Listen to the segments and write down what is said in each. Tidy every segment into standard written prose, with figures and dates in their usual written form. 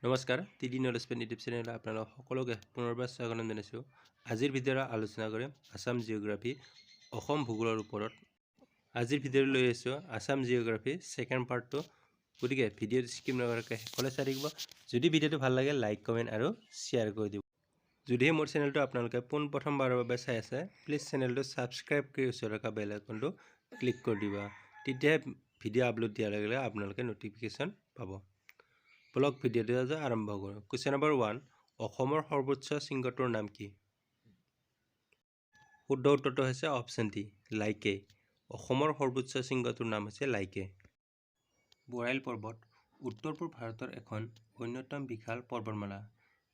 নমস্কাৰ, T D knowledge pen YouTube চেনেলত আপোনালোক সকলোকে পুনৰবাৰ স্বাগতম জনাইছোঁ। আজিৰ ভিডিঅ'ত আলোচনা কৰিম আছাম জিঅ'গ্ৰাফী, অসম ভূগোলৰ ওপৰত। আজিৰ ভিডিঅ'টো লৈ আহিছোঁ আছাম জিঅ'গ্ৰাফী ছেকেণ্ড পাৰ্টটো। গতিকে ভিডিঅ'টো স্কিপ নকৰাকৈ শেষলৈ চাই থাকিব। যদি ভিডিঅ'টো ভাল লাগে, লাইক, কমেণ্ট আৰু শ্বেয়াৰ কৰি দিব। যদিহে মোৰ চেনেলটো আপোনালোকে পোনপ্ৰথমবাৰৰ বাবে চাই আছে, প্লিজ চেনেলটো ছাবস্ক্ৰাইব কৰি ওচৰত থকা বেল আইকনটো ক্লিক কৰি দিবা। তেতিয়াহে ভিডিঅ' আপলোড দিয়াৰ লগে লগে আপোনালোকে ন'টিফিকেশ্যন পাব। বলক, ভিডিঅ'টো আজি আৰম্ভ কৰোঁ। কুৱেশ্যন নম্বৰ 1, অসমৰ সৰ্বোচ্চ শৃংগটোৰ নাম কি? শুদ্ধ উত্তৰটো হৈছে অপশ্যন ডি, লাইকে। অসমৰ সৰ্বোচ্চ শৃংগটোৰ নাম হৈছে লাইকে। বৰাইল পৰ্বত উত্তৰ পূব ভাৰতৰ এখন অন্যতম বিশাল পৰ্বতমালা।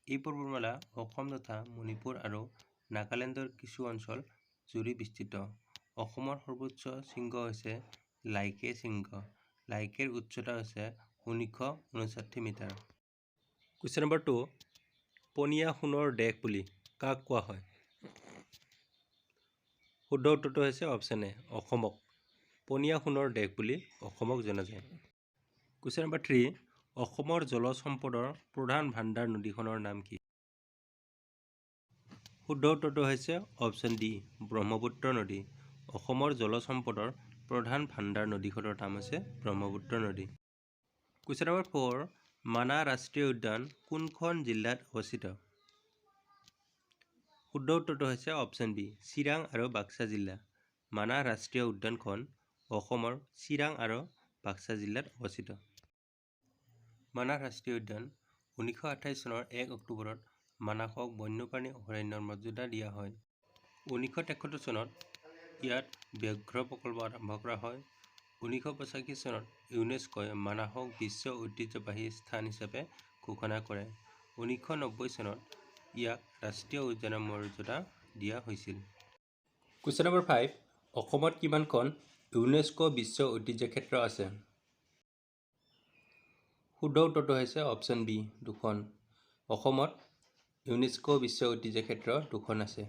এই পৰ্বতমালা অসম তথা মণিপুৰ আৰু নাগালেণ্ডৰ কিছু অঞ্চল জুৰি বিস্তৃত। অসমৰ সৰ্বোচ্চ শৃংগ হৈছে লাইকে শৃংগ। লাইকেৰ উচ্চতা হৈছে 1959 মিটাৰ। কুৱেশ্যন নম্বৰ 2, পনীয়া সোণৰ দেশ বুলি কাক কোৱা হয়? শুদ্ধ উত্তৰটো হৈছে অপশ্যন এ, অসমক। পনীয়া সোণৰ দেশ বুলি অসমক জনা যায়। কুৱেশ্যন নম্বৰ 3, অসমৰ জলজ সম্পদৰ প্ৰধান ভাণ্ডাৰ নদীখনৰ নাম কি? শুদ্ধ উত্তৰটো হৈছে অপশ্যন ডি, ব্ৰহ্মপুত্ৰ নদী। অসমৰ জলজ সম্পদৰ প্ৰধান ভাণ্ডাৰ নদীখনৰ নাম হৈছে ব্ৰহ্মপুত্ৰ নদী। কুৱেশ্যন নম্বৰ 4, মানাহ ৰাষ্ট্ৰীয় উদ্যান কোনখন জিলাত অৱস্থিত? শুদ্ধ উত্তৰটো হৈছে অপশ্যন বি, চিৰাং আৰু বাক্সা জিলা। মানাহ ৰাষ্ট্ৰীয় উদ্যানখন অসমৰ চিৰাং আৰু বাক্সা জিলাত অৱস্থিত। মানাহ ৰাষ্ট্ৰীয় উদ্যান 1928 চনৰ 1 অক্টোবৰত মানাসক বন্যপ্ৰাণী অভয়াৰণ্যৰ মৰ্যাদা দিয়া হয়। 1973 চনত ইয়াত ব্যাঘ্ৰ প্ৰকল্প আৰম্ভ কৰা হয়। 1985 চনত ইউনেস্ক'ই মানাসক বিশ্ব ঐতিহ্যবাহী স্থান হিচাপে ঘোষণা কৰে। 1990 চনত ইয়াক ৰাষ্ট্ৰীয় উদ্যানৰ মৰ্যাদা দিয়া হৈছিল। কুৱেশ্যন নম্বৰ 5, অসমত কিমানখন ইউনেস্ক' বিশ্ব ঐতিহ্য ক্ষেত্ৰ আছে? শুদ্ধ উত্তৰটো হৈছে অপশ্যন বি, দুখন। অসমত ইউনেস্ক' বিশ্ব ঐতিহ্য ক্ষেত্ৰ দুখন আছে।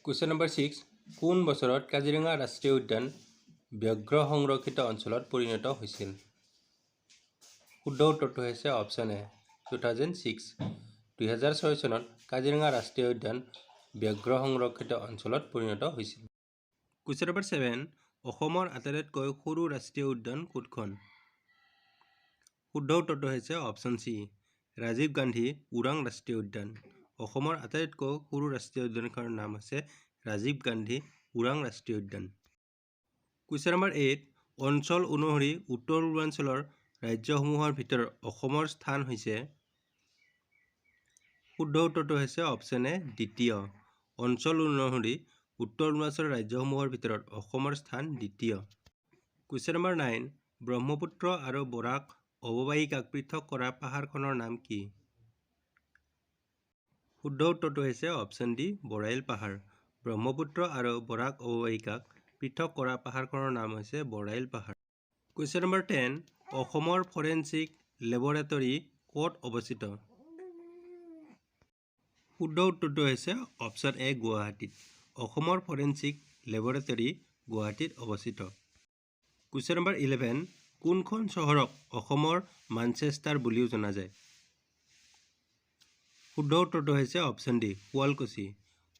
কুৱেশ্যন নম্বৰ 6, কোন বছৰত কাজিৰঙা ৰাষ্ট্ৰীয় উদ্যান ব্যাঘ্ৰ সংৰক্ষিত অঞ্চলত পৰিণত হৈছিল? শুদ্ধ উত্তৰটো হৈছে অপশ্যন এ, 2006। 2006 চনত কাজিৰঙা ৰাষ্ট্ৰীয় উদ্যান ব্যাঘ্ৰ সংৰক্ষিত অঞ্চলত পৰিণত হৈছিল। কুৱেশ্যন নম্বৰ 7, অসমৰ আটাইতকৈ সৰু ৰাষ্ট্ৰীয় উদ্যান কোনখন? শুদ্ধ উত্তৰটো হৈছে অপশ্যন চি, ৰাজীৱ গান্ধী ওৰাং ৰাষ্ট্ৰীয় উদ্যান। অসমৰ আটাইতকৈ সৰু ৰাষ্ট্ৰীয় উদ্যানখনৰ নাম হৈছে ৰাজীৱ গান্ধী ওৰাং ৰাষ্ট্ৰীয় উদ্যান। কুৱেশ্যন নম্বৰ 8, অঞ্চল অনুসৰি উত্তৰ পূৰ্বাঞ্চলৰ ৰাজ্যসমূহৰ ভিতৰত অসমৰ স্থান হৈছে? শুদ্ধ উত্তৰটো হৈছে অপশ্যন এ, দ্বিতীয়। অঞ্চল অনুসৰি উত্তৰ পূৰ্বাঞ্চলৰ ৰাজ্যসমূহৰ ভিতৰত অসমৰ স্থান দ্বিতীয়। কুৱেশ্যন নম্বৰ 9, ব্ৰহ্মপুত্ৰ আৰু বৰাক অৱবাহিকাক পৃথক কৰা পাহাৰখনৰ নাম কি? শুদ্ধ উত্তৰটো হৈছে অপশ্যন ডি, বৰাইল পাহাৰ। ব্ৰহ্মপুত্ৰ আৰু বৰাক অৱবাহিকাক পৃথক কৰা পাহাৰখনৰ নাম হৈছে বৰাইল পাহাৰ। কুৱেশ্যন নম্বৰ 10, অসমৰ ফৰেনচিক লেবৰেটৰী ক'ত অৱস্থিত? শুদ্ধ উত্তৰটো হৈছে অপশ্যন এ, গুৱাহাটীত। অসমৰ ফৰেনচিক লেবৰেটৰী গুৱাহাটীত অৱস্থিত। কুৱেশ্যন নম্বৰ 11, কোনখন চহৰক অসমৰ মানচেষ্টাৰ বুলিও জনা যায়? শুদ্ধ উত্তৰটো হৈছে অপশ্যন ডি, শুৱালকুছি।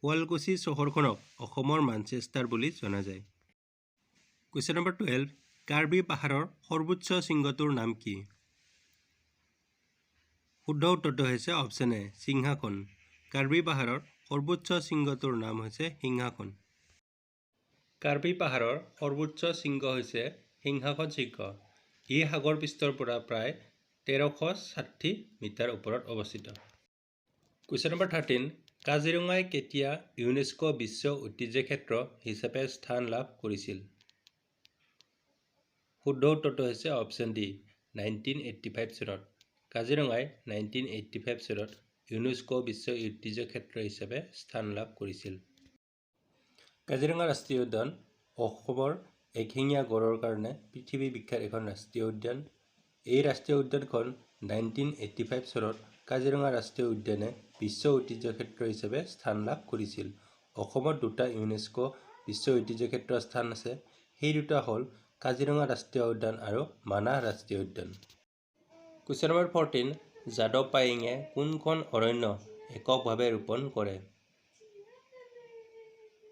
শুৱালকুছি চহৰখনক অসমৰ মানচেষ্টাৰ বুলি জনা যায়। কুৱেশ্যন নম্বৰ 12, কাৰ্বি পাহাৰৰ সৰ্বোচ্চ শৃংগটোৰ নাম কি? শুদ্ধ উত্তৰটো হৈছে অপশ্যন এ, সিংহাসন। কাৰ্বি পাহাৰৰ সৰ্বোচ্চ শৃংগটোৰ নাম হৈছে সিংহাসন। কাৰ্বি পাহাৰৰ সৰ্বোচ্চ শৃংগ হৈছে সিংহাসন শৃংগ। ই সাগৰ পৃষ্ঠৰ পৰা প্ৰায় 1360 মিটাৰ ওপৰত অৱস্থিত। কুৱেশ্যন নম্বৰ 13, কাজিৰঙাই কেতিয়া ইউনেস্ক' বিশ্ব ঐতিহ্য ক্ষেত্ৰ হিচাপে স্থান লাভ কৰিছিল? শুদ্ধ উত্তৰটো হৈছে অপশ্যন ডি, 1985 চনত। কাজিৰঙাই 1985 চনত ইউনেস্ক' বিশ্ব ঐতিহ্য ক্ষেত্ৰ হিচাপে স্থান লাভ কৰিছিল। কাজিৰঙা ৰাষ্ট্ৰীয় উদ্যান অসমৰ এশিঙীয়া গঁড়ৰ কাৰণে পৃথিৱী বিখ্যাত এখন ৰাষ্ট্ৰীয় উদ্যান। এই ৰাষ্ট্ৰীয় উদ্যানখন 1985 চনত কাজিৰঙা ৰাষ্ট্ৰীয় উদ্যানে বিশ্ব ঐতিহ্য ক্ষেত্ৰ হিচাপে স্থান লাভ কৰিছিল। অসমত দুটা ইউনেস্ক' বিশ্ব ঐতিহ্য ক্ষেত্ৰ স্থান আছে। সেই দুটা হ'ল কাজিৰঙা ৰাষ্ট্ৰীয় উদ্যান আৰু মানাহ ৰাষ্ট্ৰীয় উদ্যান। কুৱেশ্যন নম্বৰ 14, যাদৱ পায়েঙে কোনখন অৰণ্য এককভাৱে ৰোপণ কৰে?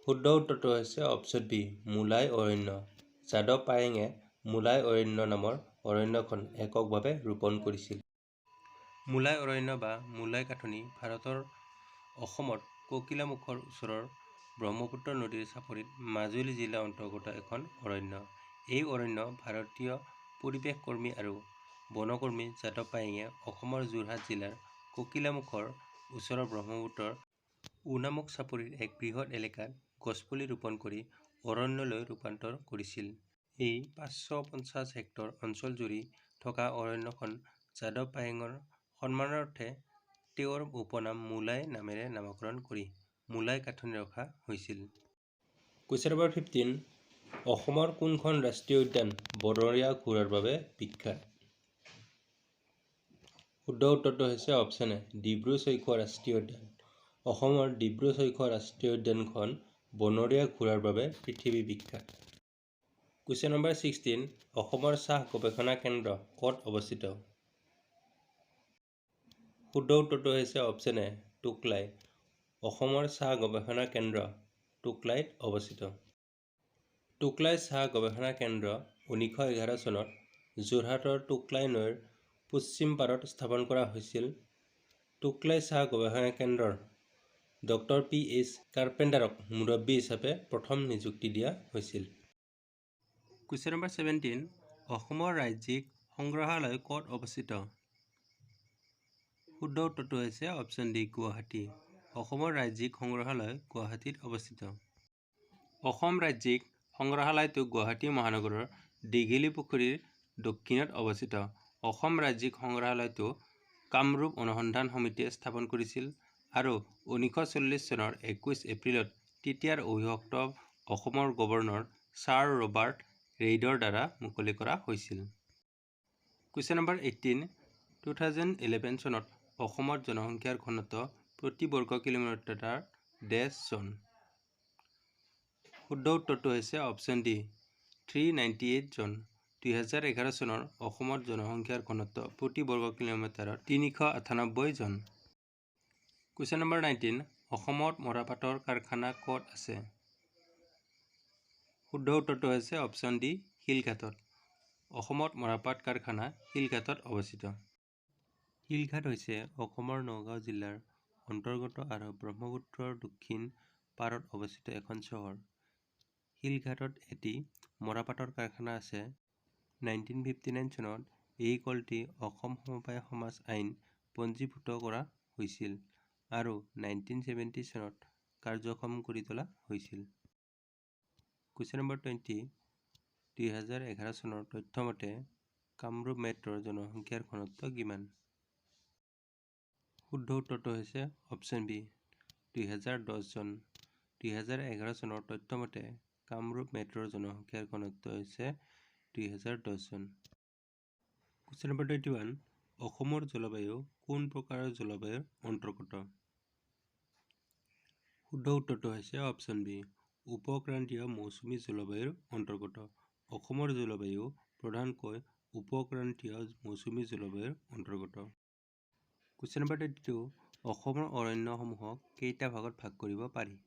শুদ্ধ উত্তৰটো হৈছে অপশ্যন বি, মোলাই অৰণ্য। যাদৱ পায়েঙে মোলাই অৰণ্য নামৰ অৰণ্যখন এককভাৱে ৰোপণ কৰিছিল। মোলাই অৰণ্য বা মোলাই কাঠনি ভাৰতৰ অসমৰ কোকিলামুখৰ ওচৰৰ ব্ৰহ্মপুত্ৰ নদীৰ চাপৰিত মাজুলী জিলাৰ অন্তৰ্গত এখন অৰণ্য। এই অৰণ্য ভাৰতীয় পৰিৱেশ কৰ্মী আৰু বনকৰ্মী যাদৱ পায়েঙে অসমৰ যোৰহাট জিলাৰ কোকিলামুখৰ ওচৰৰ ব্ৰহ্মপুত্ৰৰ অনামুখ চাপৰিৰ এক বৃহৎ এলেকাত গছপুলি ৰোপণ কৰি অৰণ্যলৈ ৰূপান্তৰ কৰিছিল। এই 550 হেক্টৰ অঞ্চলজুৰি থকা অৰণ্যখন যাদৱ পায়েঙৰ সন্মানাৰ্থে তেওঁৰ উপনাম মোলাই নামেৰে নামকৰণ কৰি মোলাই কাঠনি ৰখা হৈছিল। কুৱেশ্যন নম্বৰ 15, অসমৰ কোনখন ৰাষ্ট্ৰীয় উদ্যান বনৰীয়া ঘোঁৰাৰ বাবে বিখ্যাত? শুদ্ধ উত্তৰটো হৈছে অপশ্যন এ, ডিব্ৰু চৈখোৱা ৰাষ্ট্ৰীয় উদ্যান। অসমৰ ডিব্ৰু চৈখোৱা ৰাষ্ট্ৰীয় উদ্যানখন বনৰীয়া ঘোঁৰাৰ বাবে পৃথিৱী বিখ্যাত। কুৱেশ্যন নম্বৰ 16, অসমৰ চাহ গৱেষণা কেন্দ্ৰ ক'ত অৱস্থিত? শুদ্ধ উত্তৰটো হৈছে অপশ্যন এ, টোকলাই। অসমৰ চাহ গৱেষণা কেন্দ্ৰ টোকলাইত অৱস্থিত। টোকলাই চাহ গৱেষণা কেন্দ্ৰ 1911 চনত যোৰহাটৰ টোকলাই নৈৰ পশ্চিম পাৰত স্থাপন কৰা হৈছিল। টোকলাই চাহ গৱেষণা কেন্দ্ৰৰ ডক্টৰ পি এইচ কাৰ্পেণ্টাৰক মুৰব্বী হিচাপে প্ৰথম নিযুক্তি দিয়া হৈছিল। কুৱেশ্যন নম্বৰ 17, অসমৰ ৰাজ্যিক সংগ্ৰহালয় ক'ত অৱস্থিত? শুদ্ধ উত্তৰটো হৈছে অপশ্যন ডি, গুৱাহাটী। অসমৰ ৰাজ্যিক সংগ্ৰহালয় গুৱাহাটীত অৱস্থিত। অসম ৰাজ্যিক সংগ্ৰহালয়টো গুৱাহাটী মহানগৰৰ দীঘলী পুখুৰীৰ দক্ষিণত অৱস্থিত। অসম ৰাজ্যিক সংগ্ৰহালয়টো কামৰূপ অনুসন্ধান সমিতিয়ে স্থাপন কৰিছিল আৰু 1940 চনৰ 21 এপ্ৰিলত তেতিয়াৰ অবিভক্ত অসমৰ গৱৰ্ণৰ ছাৰ ৰবাৰ্ট ৰেইডৰ দ্বাৰা মুকলি কৰা হৈছিল। কুৱেশ্যন নম্বৰ 18, 2011 চনত অসমত জনসংখ্যাৰ ঘনত্ব প্ৰতি বৰ্গ কিলোমিটাৰ ডেছ জন? শুদ্ধ উত্তৰটো হৈছে অপশ্যন ডি, 398 জন। 2011 চনৰ অসমত জনসংখ্যাৰ ঘনত্ব প্ৰতি বৰ্গ কিলোমিটাৰত 398 জন। কুৱেশ্যন নম্বৰ 19, অসমত মৰাপাটৰ কাৰখানা ক'ত আছে? শুদ্ধ উত্তৰটো হৈছে অপশ্যন ডি, শিলঘাটত। অসমত মৰাপাট কাৰখানা শিলঘাটত অৱস্থিত। শিলঘাট হৈছে অসমৰ নগাঁও জিলাৰ অন্তৰ্গত আৰু ব্ৰহ্মপুত্ৰৰ দক্ষিণ পাৰত অৱস্থিত এখন চহৰ। শিলঘাটত এটি মৰাপাটৰ কাৰখানা আছে। 1959 চনত এই কলটি অসম সমবায় সমাজ আইন পঞ্জীভুক্ত কৰা হৈছিল আৰু 1970 চনত কাৰ্যক্ষম কৰি তোলা হৈছিল। কুৱেশ্যন নম্বৰ 20, 2011 চনৰ তথ্যমতে কামৰূপ মেট্ৰ'ৰ জনসংখ্যাৰ ঘনত্ব কিমান? শুদ্ধ উত্তৰটো হৈছে অপশ্যন বি, 2010 জন। 2011 চনৰ তথ্যমতে কামৰূপ মেট্ৰ'ৰ জনসংখ্যাৰ ঘনত্ব হৈছে 2010 জন। কুৱেশ্যন নম্বৰ 21, অসমৰ জলবায়ু কোন প্ৰকাৰৰ জলবায়ুৰ অন্তৰ্গত? শুদ্ধ উত্তৰটো হৈছে অপশ্যন বি, উপক্ৰান্তীয় মৌচুমী জলবায়ুৰ অন্তৰ্গত। অসমৰ জলবায়ু প্ৰধানকৈ উপক্ৰান্তীয় মৌচুমী জলবায়ুৰ অন্তৰ্গত। কুৱেশ্যন নম্বৰ 22, অসমৰ অৰণ্যসমূহক কেইটা ভাগত ভাগ কৰিব পাৰি?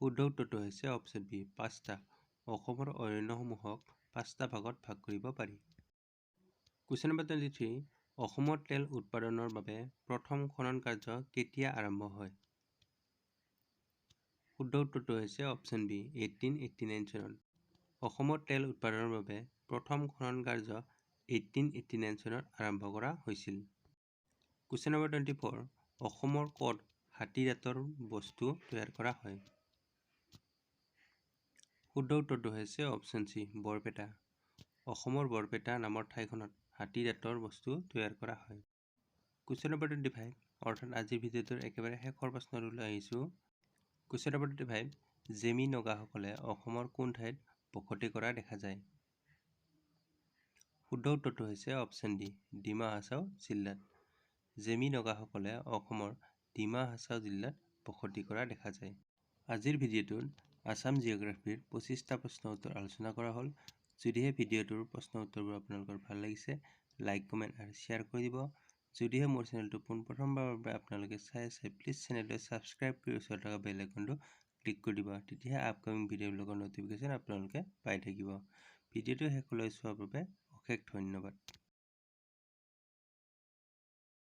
শুদ্ধ উত্তৰটো হৈছে অপশ্যন বি, পাঁচটা। অসমৰ অৰণ্যসমূহক পাঁচটা ভাগত ভাগ কৰিব পাৰি। কুৱেশ্যন নম্বৰ 23, অসমত তেল উৎপাদনৰ বাবে প্ৰথম খনন কাৰ্য কেতিয়া আৰম্ভ হয়? শুদ্ধ উত্তৰটো হৈছে অপশ্যন বি, 1889 চনত। অসমত তেল উৎপাদনৰ বাবে প্ৰথম খনন কাৰ্য 1889 চনত আৰম্ভ কৰা হৈছিল। কুৱেশ্যন নম্বৰ 24, অসমৰ ক'ত হাতী দাঁতৰ বস্তু তৈয়াৰ কৰা হয়? শুদ্ধ উত্তৰটো হৈছে অপশ্যন চি, বৰপেটা। অসমৰ বৰপেটা নামৰ ঠাইখনত হাতী দাঁতৰ বস্তু তৈয়াৰ কৰা হয়। কুৱেশ্যন নম্বৰ 25, অৰ্থাৎ আজিৰ ভিডিঅ'টোৰ একেবাৰে শেষৰ প্ৰশ্নটোলৈ আহিছোঁ। কুৱেশ্যন নম্বৰ 25, জেমি নগাসকলে অসমৰ কোন ঠাইত বসতি কৰা দেখা যায়? শুদ্ধ উত্তৰটো হৈছে অপশ্যন ডি, ডিমা হাছাও জিলাত। জেমি নগাসকলে অসমৰ ডিমা হাছাও জিলাত বসতি কৰা দেখা যায়। আজিৰ ভিডিঅ'টোত আছাম জিঅ'গ্ৰাফীৰ 25টা প্ৰশ্ন উত্তৰ আলোচনা কৰা হ'ল। যদিহে ভিডিঅ'টোৰ প্ৰশ্ন উত্তৰবোৰ আপোনালোকৰ ভাল লাগিছে, লাইক, কমেণ্ট আৰু শ্বেয়াৰ কৰি দিব। যদিহে মোৰ চেনেলটো পোনপ্ৰথমবাৰৰ বাবে আপোনালোকে চাই আছে, প্লিজ চেনেলটো ছাবস্ক্ৰাইব কৰি ওচৰত থকা বেল আইকনটো ক্লিক কৰি দিব। তেতিয়াহে আপকামিং ভিডিঅ'বিলাকৰ ন'টিফিকেশ্যন আপোনালোকে পাই থাকিব। ভিডিঅ'টো শেষলৈ চোৱাৰ বাবে অশেষ ধন্যবাদ।